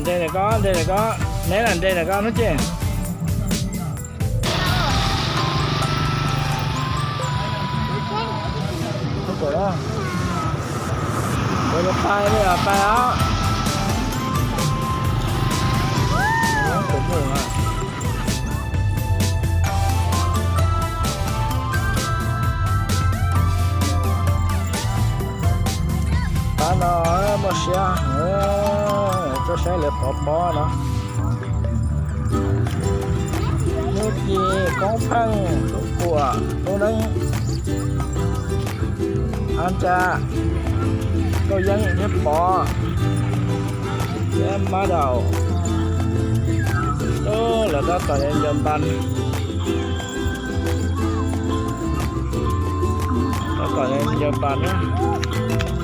Nres ntawm ko, nres ntawm ko, neb lam nres ntawm ko hnub ces. Kuv pais li os, pais os. Pab no muaj siab, tuaj saib lawv pov pob no. Hnub ci, Koob Pheej, Tub Kuam, Tub Neeb, Ab Ntsa, Nkauj Yeeb thiab Pov thiab Mab Daum. Lawv tab tom ncaws npas, tab tom ncaws npas thiab.